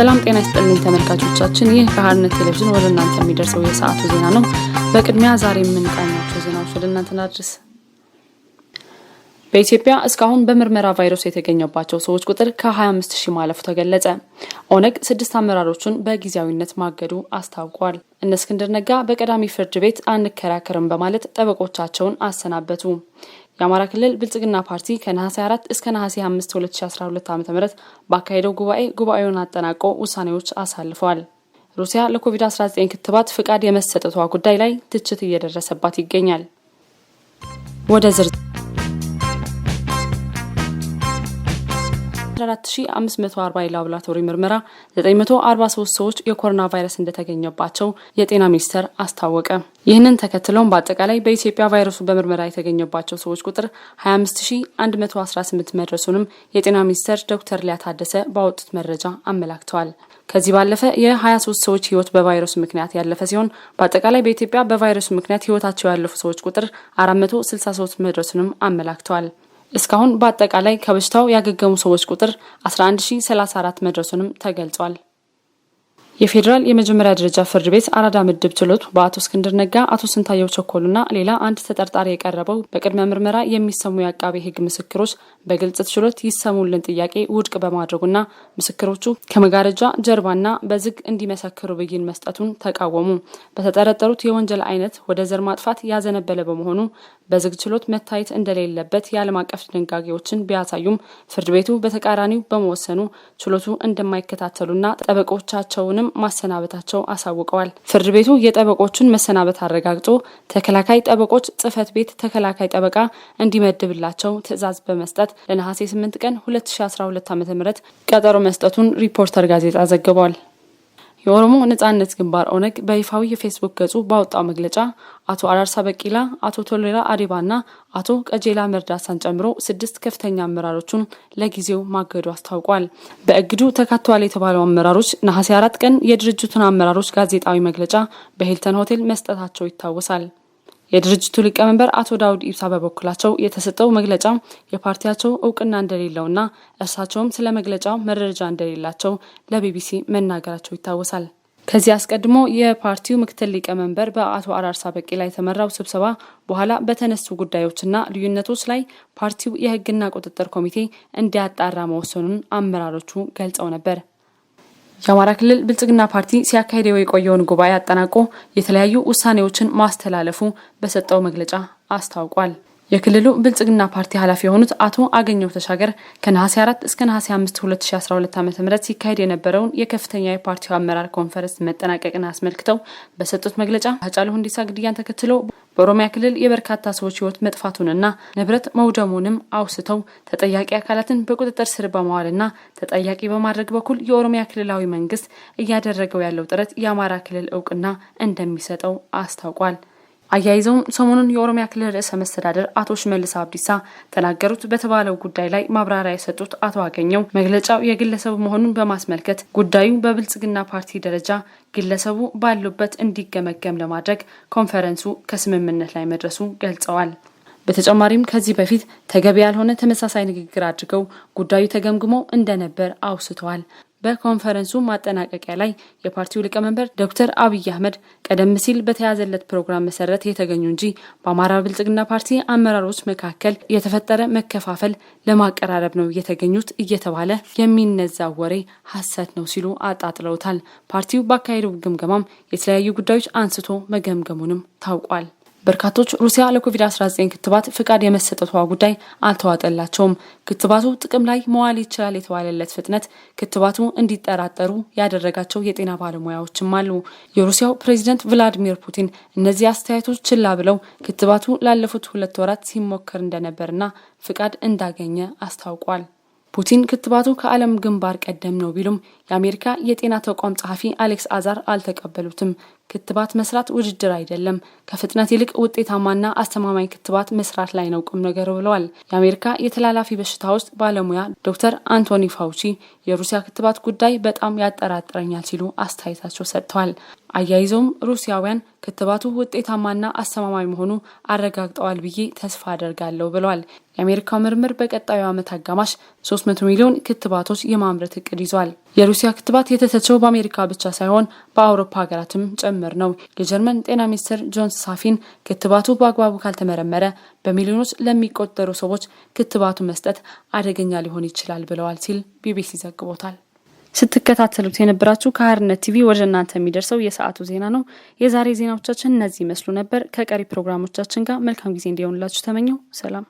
ሰላም ጤና ይስጥልኝ ተመልካቾቻችን፣ ይህ ከሓርነት ቴሌቪዥን ወደ እናንተ የሚደርሰው የሰዓቱ ዜና ነው። በቅድሚያ ዛሬ የምንቃኛቸው ዜናዎች ወደ እናንተ እናድርስ። በኢትዮጵያ እስካሁን በምርመራ ቫይረሱ የተገኘባቸው ሰዎች ቁጥር ከ25 ሺህ ማለፉ ተገለጸ። ኦነግ 6 አመራሮቹን በጊዜያዊነት ማገዱ አስታውቋል። እነ እስክንድር ነጋ በቀዳሚ ፍርድ ቤት አንከራከርም በማለት ጠበቆቻቸውን አሰናበቱ። የአማራ ክልል ብልጽግና ፓርቲ ከነሐሴ 4 እስከ ነሐሴ 5 2012 ዓ.ም ባካሄደው ጉባኤ ጉባኤውን አጠናቆ ውሳኔዎች አሳልፈዋል። ሩሲያ ለኮቪድ-19 ክትባት ፍቃድ የመሰጠቷ ጉዳይ ላይ ትችት እየደረሰባት ይገኛል። ወደ ዝርዝር 14540 የላቦራቶሪ ምርመራ 943 ሰዎች የኮሮና ቫይረስ እንደተገኘባቸው የጤና ሚኒስቴር አስታወቀ። ይህንን ተከትለውም በአጠቃላይ በኢትዮጵያ ቫይረሱ በምርመራ የተገኘባቸው ሰዎች ቁጥር 25118 መድረሱንም የጤና ሚኒስቴር ዶክተር ሊያ ታደሰ ባወጡት መረጃ አመላክተዋል። ከዚህ ባለፈ የ23 ሰዎች ህይወት በቫይረሱ ምክንያት ያለፈ ሲሆን በአጠቃላይ በኢትዮጵያ በቫይረሱ ምክንያት ህይወታቸው ያለፉ ሰዎች ቁጥር 463 መድረሱንም አመላክተዋል። እስካሁን በአጠቃላይ ከበሽታው ያገገሙ ሰዎች ቁጥር 11034 መድረሱንም ተገልጿል። የፌዴራል የመጀመሪያ ደረጃ ፍርድ ቤት አራዳ ምድብ ችሎት በአቶ እስክንድር ነጋ፣ አቶ ስንታየው ቸኮልና ሌላ አንድ ተጠርጣሪ የቀረበው በቅድመ ምርመራ የሚሰሙ የአቃቤ ሕግ ምስክሮች በግልጽ ችሎት ይሰሙልን ጥያቄ ውድቅ በማድረጉና ምስክሮቹ ከመጋረጃ ጀርባና በዝግ እንዲመሰክሩ ብይን መስጠቱን ተቃወሙ። በተጠረጠሩት የወንጀል አይነት ወደ ዘር ማጥፋት ያዘነበለ በመሆኑ በዝግ ችሎት መታየት እንደሌለበት የዓለም አቀፍ ድንጋጌዎችን ቢያሳዩም ፍርድ ቤቱ በተቃራኒው በመወሰኑ ችሎቱ እንደማይከታተሉና ጠበቆቻቸውንም ማሰናበታቸው አሳውቀዋል። ፍርድ ቤቱ የጠበቆቹን መሰናበት አረጋግጦ ተከላካይ ጠበቆች ጽሕፈት ቤት ተከላካይ ጠበቃ እንዲመድብላቸው ትዕዛዝ በመስጠት ለነሐሴ 8 ቀን 2012 ዓ.ም ቀጠሮ መስጠቱን ሪፖርተር ጋዜጣ ዘግቧል። የኦሮሞ ነጻነት ግንባር ኦነግ በይፋዊ የፌስቡክ ገጹ ባወጣው መግለጫ አቶ አራርሳ በቂላ፣ አቶ ቶሌራ አዴባና አቶ ቀጄላ መርዳሳን ጨምሮ 6 ከፍተኛ አመራሮቹን ለጊዜው ማገዱ አስታውቋል። በእግዱ ተካተዋል የተባለው አመራሮች ነሐሴ 4 ቀን የድርጅቱን አመራሮች ጋዜጣዊ መግለጫ በሂልተን ሆቴል መስጠታቸው ይታወሳል። የድርጅቱ ሊቀመንበር አቶ ዳውድ ኢብሳ በበኩላቸው የተሰጠው መግለጫ የፓርቲያቸው እውቅና እንደሌለውና እርሳቸውም ስለ መግለጫው መረጃ እንደሌላቸው ለቢቢሲ መናገራቸው ይታወሳል። ከዚህ አስቀድሞ የፓርቲው ምክትል ሊቀመንበር በአቶ አራርሳ በቂላ የተመራው ስብሰባ በኋላ በተነሱ ጉዳዮችና ልዩነቶች ላይ ፓርቲው የሕግና ቁጥጥር ኮሚቴ እንዲያጣራ መወሰኑን አመራሮቹ ገልጸው ነበር። የአማራ ክልል ብልጽግና ፓርቲ ሲያካሂደው የቆየውን ጉባኤ አጠናቆ የተለያዩ ውሳኔዎችን ማስተላለፉ በሰጠው መግለጫ አስታውቋል። የክልሉ ብልጽግና ፓርቲ ኃላፊ የሆኑት አቶ አገኘሁ ተሻገር ከነሐሴ 4 እስከ ነሐሴ 5 2012 ዓ.ም ሲካሄድ የነበረውን የከፍተኛ የፓርቲው አመራር ኮንፈረንስ መጠናቀቅን አስመልክተው በሰጡት መግለጫ ሃጫሉ ሁንዴሳ ግድያን ተከትሎ በኦሮሚያ ክልል የበርካታ ሰዎች ሕይወት መጥፋቱንና ንብረት መውደሙንም አውስተው ተጠያቂ አካላትን በቁጥጥር ስር በማዋልና ተጠያቂ በማድረግ በኩል የኦሮሚያ ክልላዊ መንግስት እያደረገው ያለው ጥረት የአማራ ክልል እውቅና እንደሚሰጠው አስታውቋል። አያይዘውም ሰሞኑን የኦሮሚያ ክልል ርዕሰ መስተዳደር አቶ ሽመልስ አብዲሳ ተናገሩት በተባለው ጉዳይ ላይ ማብራሪያ የሰጡት አቶ አገኘው መግለጫው የግለሰቡ መሆኑን በማስመልከት ጉዳዩ በብልጽግና ፓርቲ ደረጃ ግለሰቡ ባሉበት እንዲገመገም ለማድረግ ኮንፈረንሱ ከስምምነት ላይ መድረሱ ገልጸዋል። በተጨማሪም ከዚህ በፊት ተገቢ ያልሆነ ተመሳሳይ ንግግር አድርገው ጉዳዩ ተገምግሞ እንደነበር አውስተዋል። በኮንፈረንሱ ማጠናቀቂያ ላይ የፓርቲው ሊቀመንበር ዶክተር አብይ አህመድ ቀደም ሲል በተያዘለት ፕሮግራም መሰረት የተገኙ እንጂ በአማራ ብልጽግና ፓርቲ አመራሮች መካከል የተፈጠረ መከፋፈል ለማቀራረብ ነው የተገኙት እየተባለ የሚነዛው ወሬ ሐሰት ነው ሲሉ አጣጥለውታል። ፓርቲው ባካሄደው ግምገማም የተለያዩ ጉዳዮች አንስቶ መገምገሙንም ታውቋል። በርካቶች ሩሲያ ለኮቪድ-19 ክትባት ፍቃድ የመሰጠቷ ጉዳይ አልተዋጠላቸውም። ክትባቱ ጥቅም ላይ መዋል ይችላል የተባለለት ፍጥነት ክትባቱ እንዲጠራጠሩ ያደረጋቸው የጤና ባለሙያዎችም አሉ። የሩሲያው ፕሬዚደንት ቭላዲሚር ፑቲን እነዚህ አስተያየቶች ችላ ብለው ክትባቱ ላለፉት 2 ወራት ሲሞከር እንደነበርና ፍቃድ እንዳገኘ አስታውቋል። ፑቲን ክትባቱ ከዓለም ግንባር ቀደም ነው ቢሉም የአሜሪካ የጤና ተቋም ጸሐፊ አሌክስ አዛር አልተቀበሉትም። ክትባት መስራት ውድድር አይደለም፣ ከፍጥነት ይልቅ ውጤታማና አስተማማኝ ክትባት መስራት ላይ ነው ቁም ነገሩ ብለዋል። የአሜሪካ የተላላፊ በሽታዎች ባለሙያ ዶክተር አንቶኒ ፋውቺ የሩሲያ ክትባት ጉዳይ በጣም ያጠራጥረኛል ሲሉ አስተያየታቸው ሰጥተዋል። አያይዘውም ሩሲያውያን ክትባቱ ውጤታማና አስተማማኝ መሆኑ አረጋግጠዋል ብዬ ተስፋ አደርጋለሁ ብለዋል። የአሜሪካው ምርምር በቀጣዩ ዓመት አጋማሽ 300 ሚሊዮን ክትባቶች የማምረት እቅድ ይዟል። የሩሲያ ክትባት የተተቸው በአሜሪካ ብቻ ሳይሆን በአውሮፓ ሀገራትም ጭምር ነው። የጀርመን ጤና ሚኒስትር ጆንስ ሳፊን ክትባቱ በአግባቡ ካልተመረመረ በሚሊዮኖች ለሚቆጠሩ ሰዎች ክትባቱ መስጠት አደገኛ ሊሆን ይችላል ብለዋል ሲል ቢቢሲ ዘግቦታል። ስትከታተሉት የነበራችሁ ከሀርነት ቲቪ ወደ እናንተ የሚደርሰው የሰዓቱ ዜና ነው። የዛሬ ዜናዎቻችን እነዚህ ይመስሉ ነበር። ከቀሪ ፕሮግራሞቻችን ጋር መልካም ጊዜ እንዲሆንላችሁ ተመኘው። ሰላም።